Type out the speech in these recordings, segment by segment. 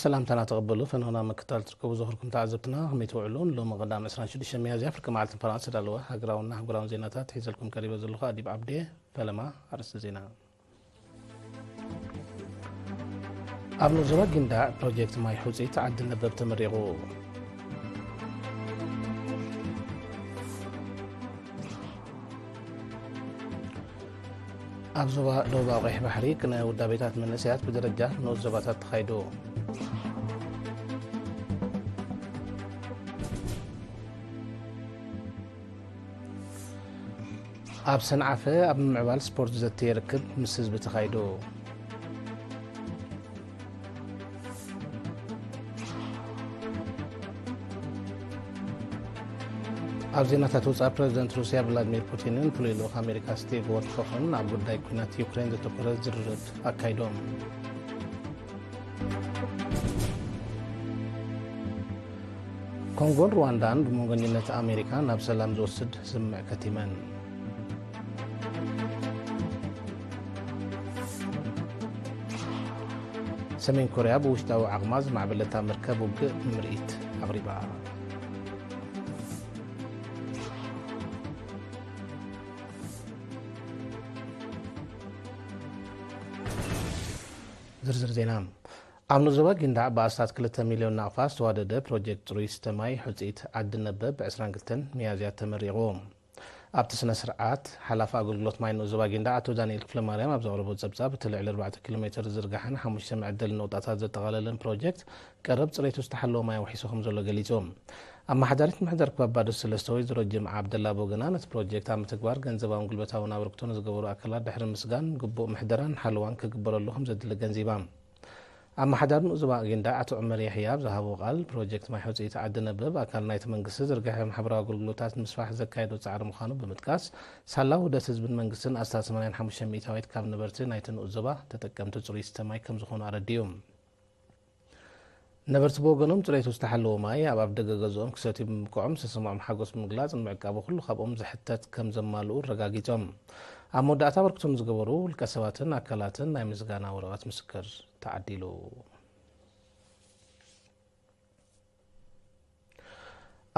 ሰላምታና ተቐበሉ። ፈነውና ምክታል ትርከቡ ዘኽርኩም ተዓዘብትና ከመይ ትውዕሉ? ሎሚ ቀዳም ዕስራን ሽዱሽተ ሚያዝያ ፍርቂ መዓልቲ ፈረቓ ዝተዳለወ ሃገራውን ኣህጉራውን ዜናታት ሒዘልኩም ቀሪበ ዘለኹ ኣዲብ ዓብዴ። ፈለማ ኣርእስቲ ዜና። ኣብ ዞባ ጊንዳዕ ፕሮጀክት ማይ ሑጺት ዓዲ ነበብ ተመሪቑ። ኣብ ዞባ ደቡባዊ ቀይሕ ባሕሪ ቅነ ውዳቤታት መንእሰያት ብደረጃ ንኡስ ዞባታት ተኻይዱ። ኣብ ሰንዓፈ ኣብ ምምዕባል ስፖርት ዘተ ይርክብ ምስ ህዝቢ ተኻይዱ። ኣብ ዜናታት ወጻኢ ፕረዚደንት ሩስያ ቭላድሚር ፑቲንን ፍሉይ ልኡኽ ኣሜሪካ ስቲቭ ዎትኮፍን ኣብ ጉዳይ ኲናት ዩክሬን ዘተኮረ ዝርርብ ኣካይዶም። ኮንጎን ሩዋንዳን ብመንጎኝነት ኣሜሪካ ናብ ሰላም ዝወስድ ስምምዕ ከቲመን። ሰሜን ኮርያ ብውሽጣዊ ዓቕማ ዝማዕበለታ መርከብ ውግእ ንምርኢት ኣቕሪባ። ዝርዝር ዜና። ኣብ ንዞባ ጊንዳዕ ብኣስታት ክልተ ሚልዮን ናቕፋ ዝተዋደደ ፕሮጀክት ጽሩይ ስተ ማይ ሕጽይት ዓዲ ነበብ ብ ዕስራን ክልተን ሚያዝያ ተመሪቑ። ኣብቲ ስነ ስርዓት፣ ሓላፊ ኣገልግሎት ማይ ንኡስ ዞባ ጊንዳዕ ኣቶ ዳንኤል ክፍለማርያም ኣብ ዘቕረቦ ጸብጻብ፣ እቲ ልዕሊ ኣርባዕተ ኪሎ ሜትር ዝዝርጋሕን ሓሙሽተ መዐደሊ ነቑጣታት ዘጠቓለለን ፕሮጀክት፣ ቀረብ ጽሬቱ ዝተሓለወ ማይ ኣውሒሱ ከም ዘሎ ገሊጹ። ኣመሓዳሪት ምሕደር ከባባዶ ሰለስተ ወይዘሮ ጅምዓ ዓብደላ ብወገና፣ ነቲ ፕሮጀክት ኣብ ምትግባር ገንዘባውን ጉልበታውን ኣበርክቶ ንዝገበሩ ኣካላት ድሕሪ ምስጋን፣ ግቡእ ምሕደራን ሓለዋን ክግበረሉ ከም ዘድሊ ገንዚባ። ኣመሓዳሪ ንኡስ ዞባ ጊንዳዕ ኣቶ ዑመር የሕያ ኣብ ዝሃቦ ቃል፣ ፕሮጀክት ማይ ሕጽይቲ ዓዲ ነበብ ኣካል ናይቲ መንግስቲ ዝርግሐ ማሕበራዊ ኣገልግሎታት ንምስፋሕ ዘካየዶ ጻዕሪ ምዃኑ ብምጥቃስ፣ ሳላ ውህደት ህዝብን መንግስትን ኣስታት ሰማንያን ሓሙሽተ ሚእታዊት ካብ ነበርቲ ናይቲ ንኡስ ዞባ ተጠቀምቲ ጽሩይ ዝስተ ማይ ከም ዝኾኑ ኣረዲኡ። ነበርቲ ብወገኖም፣ ጽሬቱ ዝተሓለወ ማይ ኣብ ኣፍደገ ገዝኦም ክሰትዩ ብምብቅዖም ዝተሰምዖም ሓጎስ ብምግላጽ፣ ንምዕቃቡ ኩሉ ካብኦም ዝሕተት ከም ዘማልኡ ኣረጋጊጾም። ኣብ መወዳእታ ኣበርክቶም ዝገበሩ ውልቀ ሰባትን ኣካላትን ናይ ምስጋና ወረቐት ምስክር ተዓዲሉ።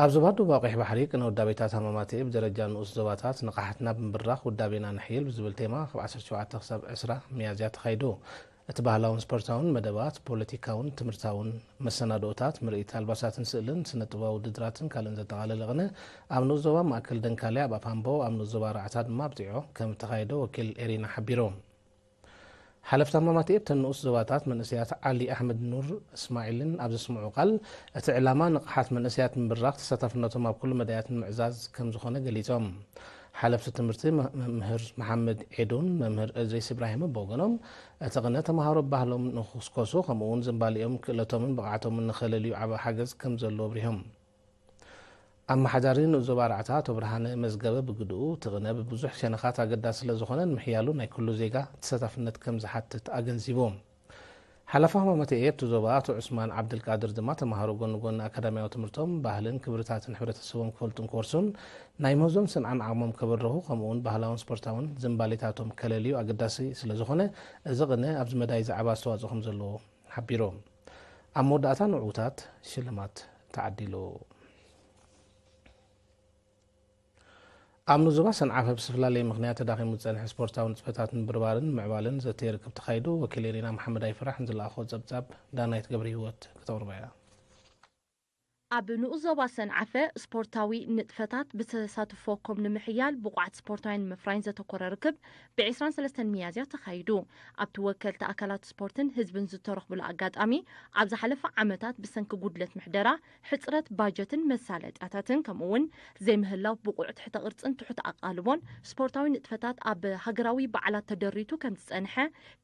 ኣብ ዞባ ደቡብ ቀይሕ ባሕሪ ቅነ ውዳቤታት ሃማማተኤ ብደረጃ ንኡስ ዞባታት ንቕሓትና ብምብራኽ ውዳቤና ነሕይል ብዝብል ቴማ ካብ ዓሰርተ ሸውዓተ ክሳብ ዕስራ ሚያዝያ ተኻይዱ። እቲ ባህላውን ስፖርታውን መደባት፣ ፖለቲካውን ትምህርታውን መሰናድኦታት፣ ምርኢት ኣልባሳትን ስእልን፣ ስነ ጥበባዊ ውድድራትን ካልእን ዘጠቓለለ ቅነ ኣብ ንኡስ ዞባ ማእከል ደንካልያ ኣብ ኣፋምቦ፣ ኣብ ንኡስ ዞባ ራዕታ ድማ ኣብ ጢዖ ከም እተኻየደ ወኪል ኤሪና ሓቢሩ። ሓለፍቲ ሃማማተኤ ኣብተን ንኡስ ዞባታት መንእሰያት ዓሊ ኣሕመድ ኑር እስማዒልን ኣብ ዘስምዑ ቃል፣ እቲ ዕላማ ንቕሓት መንእሰያት ምብራኽ፣ ተሳታፍነቶም ኣብ ኩሉ መዳያት ንምዕዛዝ ከም ዝኾነ ገሊጾም። ሓለፍቲ ትምህርቲ መ-፣ መምህር መሓመድ ዔዶን መምህር እድሪስ ኢብራሂምን ብወገኖም፣ እቲ ቅነ ተምሃሮ ባህሎም ንኽስኮሱ፣ ከምኡ'ውን ዝንባሌኦም፣ ክእለቶምን ብቕዓቶምን ንኸለልዩ ዓቢ ሓገዝ ከም ዘለዎ ኣብሪሆም። ኣመሓዳሪ ንኡስ ዞባ ራዕታ ኣቶ ብርሃነ መዝገበ ብግድኡ፣ እቲ ቅነ ብብዙሕ ሸነኻት ኣገዳሲ ስለ ዝኾነ፣ ንምሕያሉ ናይ ኩሉ ዜጋ ተሳታፍነት ከም ዝሓትት ኣገንዚቡ። ሓላፊ ሃማማተኤ ኣብቲ ዞባ ኣቶ ዑስማን ዓብደልቃድር ድማ፣ ተምሃሮ ጎኒ ጎኒ ኣካዳሚያዊ ትምህርቶም፣ ባህልን ክብርታትን ሕብረተሰቦም ክፈልጡን ክወርሱን፣ ናይ ምህዞን ስንዓን ዓቕሞም ከበርኹ፣ ከምኡ'ውን ባህላውን ስፖርታውን ዝንባሌታቶም ከለልዩ ኣገዳሲ ስለ ዝኾነ፣ እዚ ቅነ ኣብዚ መዳይ ዝዓቢ ኣስተዋጽኦ ከም ዘለዎ ሓቢሩ። ኣብ መወዳእታ ንዕዉታት ሽልማት ተዓዲሉ። ኣብ ንዞባ ሰንዓፈ ብዝፈላለየ ምኽንያት ተዳኺሙ ዝጸንሐ ስፖርታዊ ንጥፈታት ምብርባርን ምዕባልን ዘተ ርክብ ተኻይዱ። ወኪል ኤሪና መሓመድ ኣይፍራሕ ንዝለኣኾ ጸብጻብ ዳናይት ገብረ ህይወት ከተቕርቦ እያ። ኣብ ንኡስ ዞባ ሰንዓፈ ስፖርታዊ ንጥፈታት ብተሳትፎ ኮም ንምሕያል ብቑዓት ስፖርታውያን ንምፍራይን ዘተኮረ ርክብ ብ ዕስራን ሰለስተን ሚያዝያ ተኻይዱ። ኣብቲ ወከልቲ ኣካላት ስፖርትን ህዝብን ዝተረኽብሉ ኣጋጣሚ፣ ኣብ ዝሓለፈ ዓመታት ብሰንኪ ጉድለት ምሕደራ፣ ሕጽረት ባጀትን መሳለጥያታትን፣ ከምኡ'ውን ዘይምህላው ብቑዕ ትሕተ ቅርጽን ትሑት ኣቓልቦን ስፖርታዊ ንጥፈታት ኣብ ሃገራዊ በዓላት ተደሪቱ ከም ዝጸንሐ፣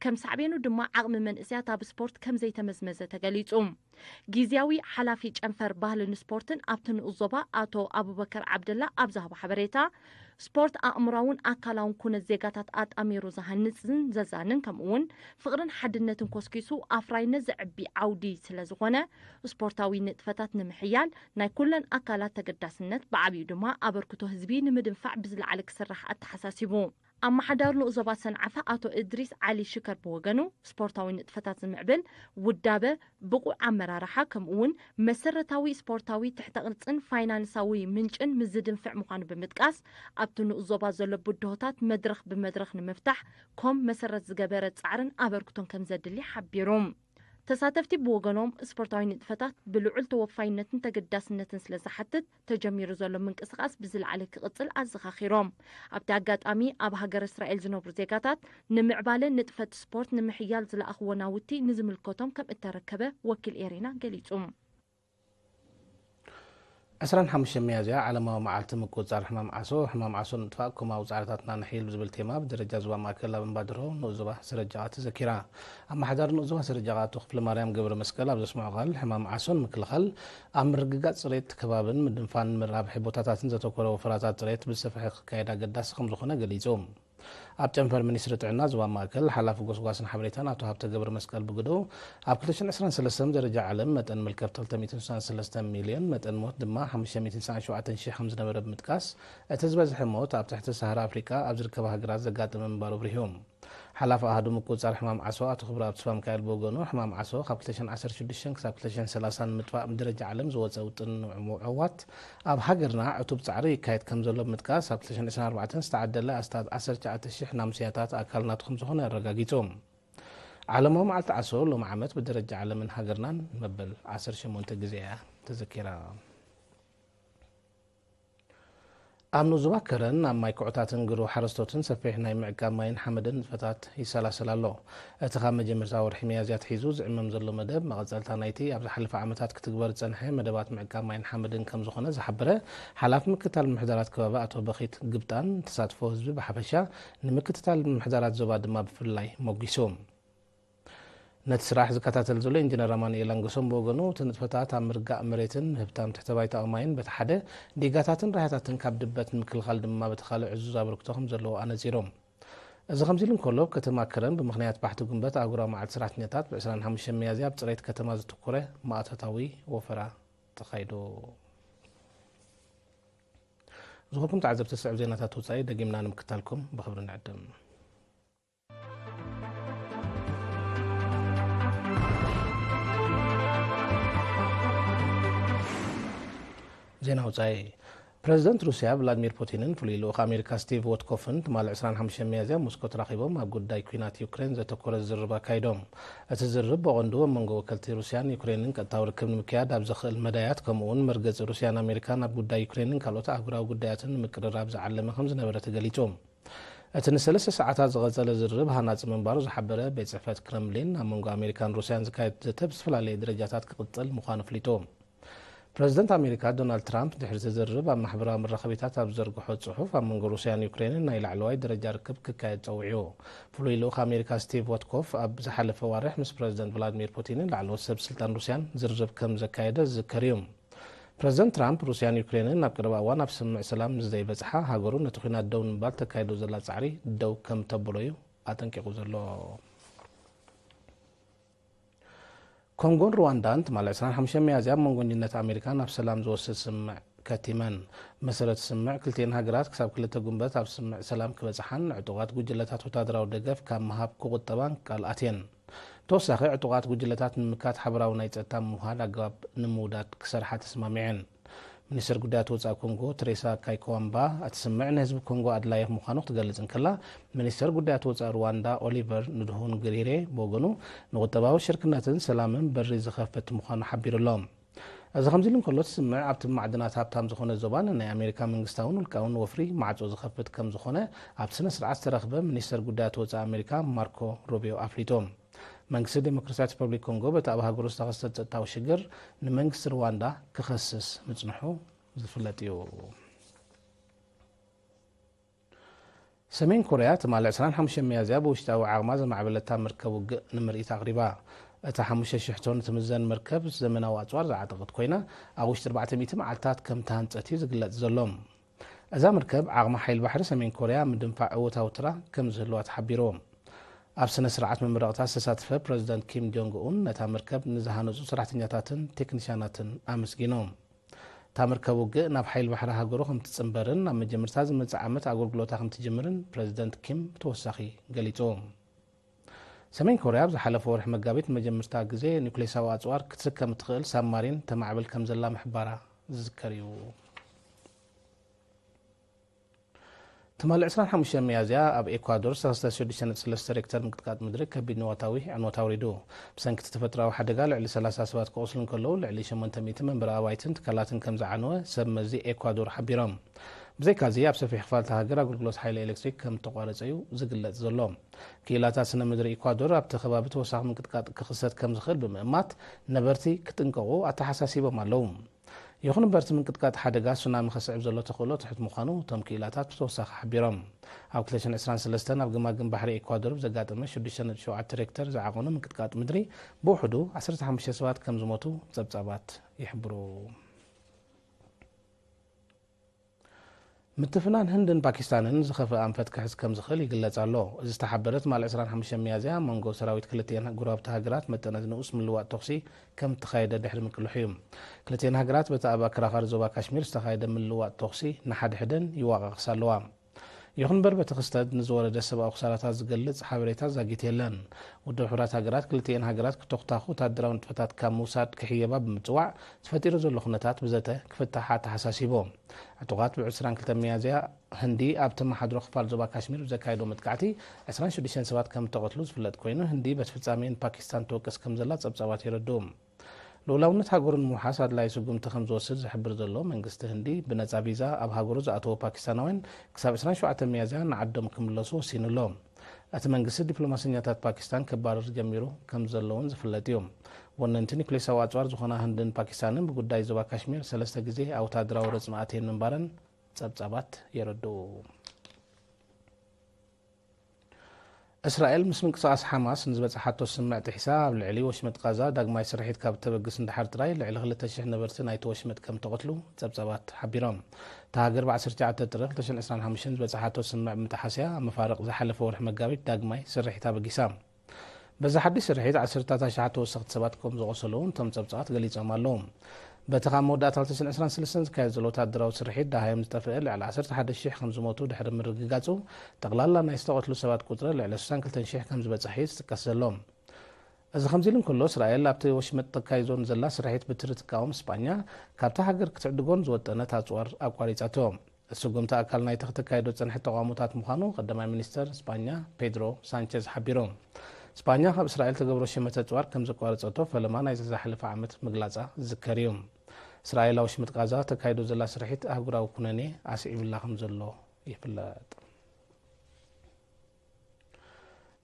ከም ሳዕቤኑ ድማ ዓቕሚ መንእሰያት ኣብ ስፖርት ከም ዘይተመዝመዘ ተገሊጹ። ግዝያዊ ሓላፊ ጨንፈር ባህልን ስፖርትን ኣብቲ ንኡስ ዞባ ኣቶ ኣቡበከር ዓብደላ ኣብ ዝሃቦ ሓበሬታ፣ ስፖርት ኣእምሮኣውን ኣካላውን ኩነት ዜጋታት ኣጣሚሩ ዝሃንጽን ዘዛንን፣ ከምኡ'ውን ፍቕርን ሓድነትን ኮስኪሱ ኣፍራይነት ዘዕቢ ዓውዲ ስለ ዝኾነ፣ ስፖርታዊ ንጥፈታት ንምሕያል ናይ ኩለን ኣካላት ተገዳስነት፣ ብዓቢኡ ድማ ኣበርክቶ ህዝቢ ንምድንፋዕ ብዝለዓለ ክስራሕ ኣተሓሳሲቡ። ኣመሓዳሪ ንኡስ ዞባ ሰንዓፈ ኣቶ እድሪስ ዓሊ ሽከር ብወገኑ፣ ስፖርታዊ ንጥፈታት ዝምዕብል ውዳበ፣ ብቑዕ ኣመራርሓ፣ ከምኡ እውን መሰረታዊ ስፖርታዊ ትሕተ ቅርጽን ፋይናንሳዊ ምንጭን ምስ ዝድንፍዕ ምዃኑ ብምጥቃስ፣ ኣብቲ ንኡስ ዞባ ዘሎ ብድሆታት መድረኽ ብመድረኽ ንምፍታሕ ኮም መሰረት ዝገበረ ጻዕርን ኣበርክቶን ከም ዘድሊ ሓቢሩ። ተሳተፍቲ ብወገኖም፣ ስፖርታዊ ንጥፈታት ብልዑል ተወፋይነትን ተገዳስነትን ስለ ዝሓትት፣ ተጀሚሩ ዘሎ ምንቅስቓስ ብዝለዓለ ክቕጽል ኣዘኻኺሮም። ኣብቲ ኣጋጣሚ፣ ኣብ ሃገረ እስራኤል ዝነብሩ ዜጋታት ንምዕባለ ንጥፈት ስፖርት ንምሕያል ዝለኣኽዎ ናውቲ ንዝምልከቶም ከም እተረከበ ወኪል ኤሬና ገሊጹ። ዕስራን ሓሙሽተን ሚያዝያ ዓለማዊ መዓልቲ ምቁጽጻር ሕማም ዓሶ፣ ሕማም ዓሶ ንምጥፋእ ኮማዊ ጻዕርታትና ነሕይል ብዝብል ቴማ ብደረጃ ዞባ ማእከል ኣብ እምባድሮ ንኡስ ዞባ ሰረጃቓ ተዘኪራ። ኣመሓዳሪ ንኡስ ዞባ ሰረጃቓ ኣቶ ክፍለማርያም ገብረመስቀል ኣብ ዘስምዖ ቃል፣ ሕማም ዓሶ ንምክልኻል ኣብ ምርግጋጽ ጽሬት ከባብን ምድንፋን መራብሒ ቦታታትን ዘተኮረ ወፈራታት ጽሬት ብሰፍሒ ክካየድ ኣገዳሲ ከምዝኾነ ገሊጹ። ኣብ ጨንፈር ሚኒስትሪ ጥዕና ዞባ ማእከል ሓላፊ ጎስጓስን ሓበሬታን ኣቶ ሃብተ ገብረመስቀል ብግደኡ፣ ኣብ ክልተ ሽሕን ዕስራን ሰለስተን ደረጃ ዓለም መጠን መልከፍቲ ክልተ ሚእትን ስሳን ሰለስተን ሚልዮን፣ መጠን ሞት ድማ ሓሙሽተ ሚእትን ስሳን ሸውዓተን ሺሕ ከም ዝነበረ ብምጥቃስ፣ እቲ ዝበዝሐ ሞት ኣብ ትሕቲ ሳህራ ኣፍሪቃ ኣብ ዝርከባ ሃገራት ዘጋጠመ ምንባሩ ኣብሪሁ። ሓላፊ ኣሃዱ ምቁጽጻር ሕማም ዓሶ ኣቶ ክብረኣብ ተስፋሚካኤል ብወገኑ፣ ሕማም ዓሶ ካብ ክልተ ሽሕን ዓሰርተ ሽዱሽተን ክሳብ ክልተ ሽሕን ሰላሳን ንምጥፋእ ብደረጃ ዓለም ዝወጸ ውጥን ንምዕዋት ኣብ ሃገርና ዕቱብ ጻዕሪ ይካየድ ከም ዘሎ ብምጥቃስ፣ ኣብ ክልተ ሽሕን ዕስራን ኣርባዕተን ዝተዓደለ ኣስታት ዓሰርተ ትሽዓተ ሽሕ ናሙስያታት ኣካል ናቱ ከም ዝኾነ ኣረጋጊጹ። ዓለማዊ መዓልቲ ዓሶ ሎሚ ዓመት ብደረጃ ዓለምን ሃገርናን መበል ዓሰርተ ሸሞንተ ግዜ እያ ተዘኪራ። ኣብ ንኡስ ዞባ ከረን ኣብ ማይ ኩዕታትን ግሩ ሓረስቶትን ሰፊሕ ናይ ምዕቃብ ማይን ሓመድን ንጥፈታት ይሰላሰል ኣሎ። እቲ ካብ መጀመርታ ወርሒ ሚያዝያ ኣትሒዙ ዝዕመም ዘሎ መደብ፣ መቐጸልታ ናይቲ ኣብ ዝሓለፈ ዓመታት ክትግበር ዝጸንሐ መደባት ምዕቃብ ማይን ሓመድን ከም ዝኾነ ዝሓበረ ሓላፊ ምክትታል ምምሕዳራት ከባቢ ኣቶ በኺት ግብጣን፣ ተሳትፎ ህዝቢ ብሓፈሻ ንምክትታል ምምሕዳራት ዞባ ድማ ብፍላይ ሞጒሱ። ነቲ ስራሕ ዝከታተል ዘሎ ኢንጂነር ኣማኑኤል ኣንገሶም ብወገኑ፣ እቲ ንጥፈታት ኣብ ምርጋእ መሬትን ምህብታም ትሕተ ባይታዊ ማይን በቲ ሓደ፣ ዲጋታትን ራህያታትን ካብ ድበት ንምክልኻል ድማ በቲ ካልእ ዕዙዝ ኣበርክቶ ከም ዘለዎ ኣነጺሩ። እዚ ከምዚ ኢሉ እንከሎ፣ ኣብ ከተማ ከረን ብምኽንያት ባሕቲ ጉንበት ኣህጉራዊ መዓልቲ ሰራሕተኛታት ብ ዕስራን ሓሙሽተን ሚያዝያ ኣብ ጽሬት ከተማ ዘተኮረ ማእቶታዊ ወፈራ ተኻይዱ። ዝኾንኩም ተዓዘብቲ፣ ዝስዕብ ዜናታት ወጻኢ ደጊምና ንምክታልኩም ብኽብሪ ንዕድም። ዜና ወጻኢ። ፕረዚደንት ሩስያ ቭላድሚር ፑቲንን ፍሉይ ልኡኽ ኣሜሪካ ስቲቭ ዎትኮፍን ትማሊ ዕስራን ሓሙሽተን ሚያዝያ ሞስኮ ተራኺቦም ኣብ ጉዳይ ኲናት ዩክሬን ዘተኮረ ዝርርብ ኣካይዶም። እቲ ዝርርብ ብቐንዱ ኣብ መንጎ ወከልቲ ሩስያን ዩክሬንን ቀጥታዊ ርክብ ንምክያድ ኣብ ዘኽእል መዳያት፣ ከምኡ'ውን መርገጺ ሩስያን ኣሜሪካን ኣብ ጉዳይ ዩክሬንን ካልኦት ኣህጉራዊ ጉዳያትን ንምቅርራብ ዝዓለመ ከም ዝነበረ ተገሊጹ። እቲ ንሰለስተ ሰዓታት ዝቐጸለ ዝርርብ ሃናጺ ምንባሩ ዝሓበረ ቤት ጽሕፈት ክረምሊን፣ ኣብ መንጎ ኣሜሪካን ሩስያን ዝካየድ ዘተ ብዝተፈላለየ ደረጃታት ክቕጽል ምዃኑ ኣፍሊጡ። ፕረዚደንት ኣሜሪካ ዶናልድ ትራምፕ ድሕሪ እቲ ዝርርብ ኣብ ማሕበራዊ መራኸቢታት ኣብ ዝዘርግሖ ጽሑፍ፣ ኣብ መንጎ ሩስያን ዩክሬንን ናይ ላዕለዋይ ደረጃ ርክብ ክካየድ ጸዊዑ። ፍሉይ ልኡኽ ኣሜሪካ ስቲቭ ወትኮፍ ኣብ ዝሓለፈ ዋርሕ ምስ ፕረዚደንት ቭላድሚር ፑቲንን ላዕለዎት ሰብ ስልጣን ሩስያን ዝርርብ ከም ዘካየደ ዝዝከር እዩ። ፕረዚደንት ትራምፕ፣ ሩስያን ዩክሬንን ኣብ ቀረባ እዋን ኣብ ስምምዕ ሰላም ምስ ዘይበጽሓ፣ ሃገሩ ነቲ ኲናት ደው ንምባል ተካይዶ ዘላ ጻዕሪ ደው ከም ተብሎ እዩ ኣጠንቂቑ ዘሎ። ኮንጎን ሩዋንዳን ትማሊ ዕስራን ሓሙሽተን ሚያዝያ ኣብ መንጎ ሚኒነት ኣሜሪካ ናብ ሰላም ዝወስድ ስምምዕ ከቲመን። ብመሰረት እቲ ስምምዕ፣ ክልቲኤን ሃገራት ክሳብ ክልተ ጉንበት ኣብ ስምምዕ ሰላም ክበጽሓን ዕጡቓት ጉጅለታት ወታደራዊ ደገፍ ካብ ምሃብ ክቑጠባን ቃል ኣትየን። ብተወሳኺ፣ ዕጡቓት ጉጅለታት ንምምካት ሓበራዊ ናይ ጸጥታ ምውህሃድ ኣገባብ ንምውዳድ ክሰርሓ ተስማሚዐን። ሚኒስተር ጉዳያት ወጻኢ ኮንጎ ትሬሳ ካይኮዋምባ፣ እቲ ስምምዕ ንህዝቢ ኮንጎ ኣድላዪ ምዃኑ ክትገልጽ እንከላ፣ ሚኒስተር ጉዳያት ወጻኢ ሩዋንዳ ኦሊቨር ንድሁንግሪሬ ብወገኑ፣ ንቁጠባዊ ሽርክነትን ሰላምን በሪ ዝኸፍት ምዃኑ ሓቢሩ ኣሎ። እዚ ከምዚ ኢሉ እንከሎ፣ እቲ ስምምዕ ኣብቲ ብማዕድናት ሃብታም ዝኾነ ዞባ ንናይ ኣሜሪካ መንግስታውን ውልቃውን ወፍሪ ማዕጾ ዝኸፍት ከም ዝኾነ ኣብቲ ስነ ስርዓት ዝተረኽበ ሚኒስተር ጉዳያት ወጻኢ ኣሜሪካ ማርኮ ሩቢዮ ኣፍሊጡ። መንግስቲ ዴሞክራሲያዊት ሪፐብሊክ ኮንጎ በቲ ኣብ ሃገሩ ዝተኸስተ ጸጥታዊ ሽግር ንመንግስቲ ሩዋንዳ ክኸስስ ምጽንሑ ዝፍለጥ እዩ። ሰሜን ኮርያ ትማሊ ዕስራን ሓሙሽተን ሚያዝያ ብውሽጣዊ ዓቕማ ዘማዕበለታ መርከብ ውግእ ንምርኢት ኣቕሪባ። እታ ሓሙሽተ ሽሕ ቶን እትምዘን መርከብ ዘመናዊ ኣጽዋር ዝዓጠቐት ኮይና፣ ኣብ ውሽጢ ኣርባዕተ ሚእቲ መዓልታት ከም ተሃንጸት እዩ ዝግለጽ ዘሎ። እዛ መርከብ ዓቕሚ ሓይሊ ባሕሪ ሰሜን ኮርያ ምድንፋዕ እወታዊ ተራ ከም ዝህልዋ ተሓቢሩ። ኣብ ስነ ስርዓት መመረቕታ ዝተሳተፈ ፕረዚደንት ኪም ጆንግ ኡን ነታ መርከብ ንዝሃነጹ ሰራሕተኛታትን ቴክኒሻናትን ኣመስጊኑ። እታ መርከብ ውግእ ናብ ሓይሊ ባሕሪ ሃገሩ ከም ትጽንበርን ኣብ መጀመርታ ዝመጽእ ዓመት ኣገልግሎታ ከም ትጅምርን ፕረዚደንት ኪም ብተወሳኺ ገሊጹ። ሰሜን ኮርያ ኣብ ዝሓለፈ ወርሒ መጋቢት ንመጀመርታ ግዜ ኒውክሌሳዊ ኣጽዋር ክትስከም እትኽእል ሳብማሪን ተማዕብል ከም ዘላ ምሕባራ ዝዝከር እዩ። ትማሊ ዕስራን ሓሙሽተን ሚያዝያ ኣብ ኤኳዶር ሰለስተ ሽዱሽተ ነጥቢ ሰለስተ ሬክተር ምንቅጥቃጥ ምድሪ ከቢድ ንዋታዊ ዕንወት ኣውሪዱ። ብሰንኪ እቲ ተፈጥሮኣዊ ሓደጋ ልዕሊ ሰላሳ ሰባት ክቖስሉ እንከለዉ፣ ልዕሊ ሸሞንተ ሚእቲ መንበሪ ኣባይትን ትካላትን ከም ዝዓነወ ሰብ መዚ ኤኳዶር ሓቢሮም። ብዘይካዚ ኣብ ሰፊሕ ክፋል እታ ሃገር ኣገልግሎት ሓይሊ ኤሌክትሪክ ከም እተቋረጸ እዩ ዝግለጽ ዘሎ። ክኢላታት ስነ ምድሪ ኢኳዶር ኣብቲ ከባቢ ተወሳኺ ምንቅጥቃጥ ክኽሰት ከም ዝኽእል ብምእማት ነበርቲ ክጥንቀቑ ኣተሓሳሲቦም ኣለዉ። ይኹን እምበር እቲ ምንቅጥቃጥ ሓደጋ ሱናሚ ከስዕብ ዘሎ ተኽእሎ ትሑት ምዃኑ እቶም ክኢላታት ብተወሳኺ ሓቢሮም። ኣብ ክልተ ሽሕን ዕስራን ሰለስተን ኣብ ገማግም ባሕሪ ኤኳዶር ብዘጋጠመ ሽዱሽተ ነጥቢ ሸውዓተ ሬክተር ዝዓቐኑ ምንቅጥቃጥ ምድሪ ብውሕዱ ዓሰርተ ሓሙሽተ ሰባት ከም ዝሞቱ ጸብጻባት ይሕብሩ። ምትፍናን ህንድን ፓኪስታንን ዝኸፍአ ኣንፈት ክሕዝ ከም ዝኽእል ይግለጽ ኣሎ። እዚ ዝተሓበረ ትማሊ ዕስራን ሓሙሽተን ሚያዝያ ኣብ መንጎ ሰራዊት ክልቲኤን ጎረባብቲ ሃገራት መጠነ ንኡስ ምልዋጥ ተኹሲ ከም እተኻየደ ድሕሪ ምቅልሑ እዩ። ክልቲኤን ሃገራት በቲ ኣብ ኣከራኻሪ ዞባ ካሽሚር ዝተኻየደ ምልዋጥ ተኹሲ ንሓድሕደን ይዋቓቐሳ ኣለዋ። ይኹን እምበር በቲ ክስተት ንዝወረደ ሰብኣዊ ክሳራታት ዝገልጽ ሓበሬታ ዛጊት የለን። ውድብ ሕቡራት ሃገራት ክልቲኤን ሃገራት ክተኹታኹ ወታደራዊ ንጥፈታት ካብ ምውሳድ ክሕየባ ብምጽዋዕ ተፈጢሩ ዘሎ ኩነታት ብዘተ ክፍታሕ ኣተሓሳሲቡ። ዕጡቓት ብዕስራን ክልተን ሚያዝያ ህንዲ ኣብ ተመሓድሮ ክፋል ዞባ ካሽሚር ብዘካየዶ መጥቃዕቲ ዕስራን ሽዱሽተን ሰባት ከም እተቐትሉ ዝፍለጥ ኮይኑ፣ ህንዲ በቲ ፍጻሜ ንፓኪስታን ትወቅስ ከም ዘላ ጸብጻባት የረድኡ። ልኡላውነት ሃገሩ ንምውሓስ ኣድላዪ ስጉምቲ ከም ዝወስድ ዝሕብር ዘሎ መንግስቲ ህንዲ፣ ብነጻ ቪዛ ኣብ ሃገሩ ዝኣተዉ ፓኪስታናውያን ክሳብ ዕስራን ሸውዓተን ሚያዝያ ንዓዶም ክምለሱ ወሲኑ ኣሎ። እቲ መንግስቲ ዲፕሎማሰኛታት ፓኪስታን ከባርር ጀሚሩ ከም ዘሎ እውን ዝፍለጥ እዩ። ወነንቲ ኒውክሌሳዊ ኣጽዋር ዝኾና ህንድን ፓኪስታንን ብጉዳይ ዞባ ካሽሚር ሰለስተ ግዜ ኣብ ወታደራዊ ረጽሚ ኣትየን ምንባረን ጸብጻባት የረድኡ። እስራኤል ምስ ምንቅስቓስ ሓማስ ንዝበጽሓቶ ስምምዕ ጥሒሳ ኣብ ልዕሊ ወሽመጥ ቃዛ ዳግማይ ስርሒት ካብ እተበግስ እንድሓር ጥራይ ልዕሊ ክልተ ሽሕ ነበርቲ ናይቲ ወሽመጥ ከም እተቐትሉ ጸብጻባት ሓቢሮም። እታ ሃገር ብ ዓሰርተ ትሽዓተ ጥሪ ክልተ ሽሕን ዕስራን ሓሙሽተን ዝበጽሓቶ ስምምዕ ብምጥሓስ እያ ኣብ መፋርቕ ዝሓለፈ ወርሒ መጋቢት ዳግማይ ስርሒት ኣበጊሳ። በዚ ሓድሽ ስርሒት ዓሰርታት ኣሽሓት ተወሰኽቲ ሰባት ከም ዝቖሰሉ እውን እቶም ጸብጻባት ገሊጾም ኣለዉ። በቲ ካብ መወዳእታ ክልተ ሽሕን ዕስራን ሰለስተን ዝካየድ ዘሎ ወታደራዊ ስርሒት ደሃዮም ዝጠፍአ ልዕሊ ዓሰርተ ሓደ ሽሕ ከም ዝሞቱ ድሕሪ ምርግጋጹ፣ ጠቕላላ ናይ ዝተቐትሉ ሰባት ቁጽሪ ልዕሊ ስሳን ክልተን ሽሕ ከም ዝበጽሕ እዩ ዝጥቀስ ዘሎ። እዚ ከምዚ ኢሉ እንከሎ፣ እስራኤል ኣብቲ ወሽመጥ ተካይዞ ንዘላ ስርሒት ብትሪ ትቃወም ስጳኛ፣ ካብታ ሃገር ክትዕድጎን ዝወጠነት ኣጽዋር ኣቋሪጻቶ። እቲ ስጉምቲ ኣካል ናይቲ ክተካይዶ ዝጸንሐት ተቓውሞታት ምዃኑ ቀዳማይ ሚኒስተር ስጳኛ ፔድሮ ሳንቸዝ ሓቢሩ። ስጳኛ ካብ እስራኤል ተገብሮ ሸመተ ኣጽዋር ከም ዘቋረጸቶ ፈለማ ናይዚ ዝሓለፈ ዓመት ምግላጻ ዝዝከር እዩ። እስራኤል ኣብ ወሽመጥ ቃዛ ተካይዶ ዘላ ስርሒት ኣህጉራዊ ኩነኔ ኣስዒቡላ ከም ዘሎ ይፍለጥ።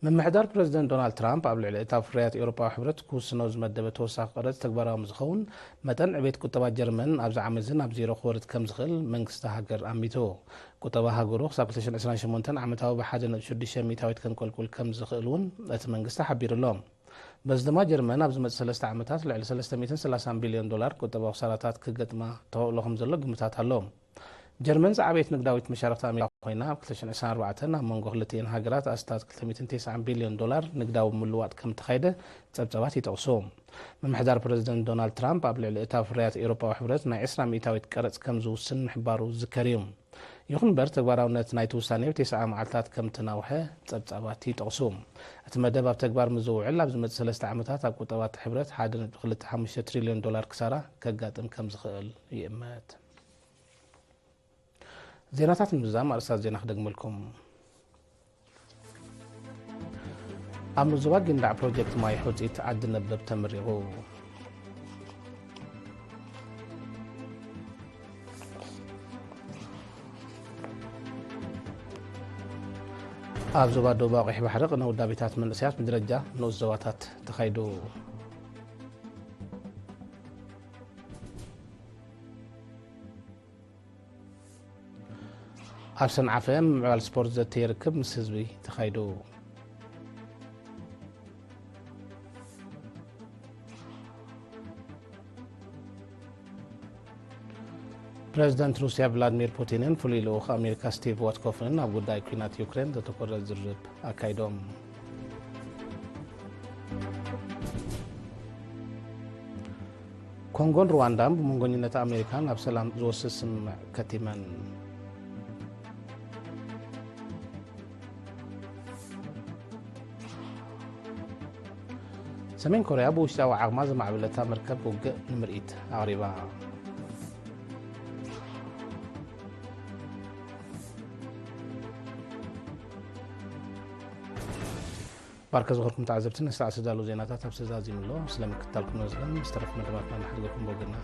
ምምሕዳር ፕረዚደንት ዶናልድ ትራምፕ ኣብ ልዕሊ እታ ፍርያት ኤውሮጳዊ ሕብረት ክውስኖ ዝመደበ ተወሳኺ ቀረጽ ተግባራዊ ምስ ዝኸውን፣ መጠን ዕቤት ቁጠባ ጀርመን ኣብዚ ዓመት እዚ ናብ ዜሮ ክወርድ ከም ዝኽእል መንግስቲ ሃገር ኣሚቱ። ቁጠባ ሃገሩ ክሳብ ክልተ ሽሕን ዕስራን ሸሞንተን ዓመታዊ ብሓደ ነጥቢ ሽዱሽተ ሚእታዊት ከንቆልቁል ከም ዝኽእል እውን እቲ መንግስቲ ሓቢሩ ኣሎ። በዚ ድማ ጀርመን ኣብ ዝመጽእ ሰለስተ ዓመታት ልዕሊ ሰለስተ ሚእትን ሰላሳን ቢልዮን ዶላር ቁጠባዊ ክሳራታት ክገጥማ ተኽእሎ ከም ዘሎ ግምታት ኣሎ። ጀርመን ዝዓበየት ንግዳዊት መሻርኽቲ ኣሜሪካ ኮይና፣ ኣብ ክልተ ሽሕን ዕስራን ኣርባዕተን ኣብ መንጎ ክልቲኤን ሃገራት ኣስታት ክልተ ሚእትን ተስዓን ቢልዮን ዶላር ንግዳዊ ምልዋጥ ከም እተኻየደ ጸብጻባት ይጠቕሱ። ምምሕዳር ፕረዚደንት ዶናልድ ትራምፕ ኣብ ልዕሊ እታ ፍርያት ኤውሮጳዊ ሕብረት ናይ ዕስራ ሚእታዊት ቀረጽ ከም ዝውስን ምሕባሩ ዝዝከር እዩ። ይኹን እምበር፣ ተግባራውነት ናይቲ ውሳኔ ኣብ ተስዓ መዓልታት ከም እተናውሐ ጸብጻባት ይጠቕሱ። እቲ መደብ ኣብ ተግባር ምስ ዝውዕል፣ ኣብ ዝመጽእ ሰለስተ ዓመታት ኣብ ቁጠባ እቲ ሕብረት ሓደ ነጥቢ ክልተ ሓሙሽተ ትሪልዮን ዶላር ክሳራ ከጋጥም ከም ዝኽእል ይእመት። ዜናታት ንምዝዛም ኣርእስታት ዜና ክደግመልኩም። ኣብ ዞባ ጊንዳዕ ፕሮጀክት ማይ ሑጺት ዓዲ ነበብ ተመሪቑ። ኣብ ዞባ ደቡባዊ ቀይሕ ባሕሪ ቅነ ውዳቤታት መንእሰያት ብደረጃ ንኡስ ዞባታት ተኻይዱ። ኣብ ሰንዓፈ ምምዕባል ስፖርት ዘተ ይርክብ ምስ ህዝቢ ተኻይዱ። ፕረዚደንት ሩስያ ቭላድሚር ፑቲንን ፍሉይ ልኡኽ ኣሜሪካ ስቲቭ ዋትኮፍን ኣብ ጉዳይ ኲናት ዩክሬን ዘተኮረ ዝርርብ ኣካይዶም። ኮንጎን ሩዋንዳን ብመንጎኝነት ኣሜሪካ ናብ ሰላም ዝወስድ ስምምዕ ከቲመን። ሰሜን ኮርያ ብውሽጣዊ ዓቕማ ዘማዕበለታ መርከብ ውግእ ንምርኢት ኣቕሪባ። ባርከ ዝኾርኩም ተዓዘብቲ፣ ንሰዓት ዝተዳለዉ ዜናታት ኣብ ዝተዛዚሙ ኣሎ። ስለ ምክትታልኩም ነመስግን። ዝተረፉ መደባትና ንሓድገኩም ብወገንና።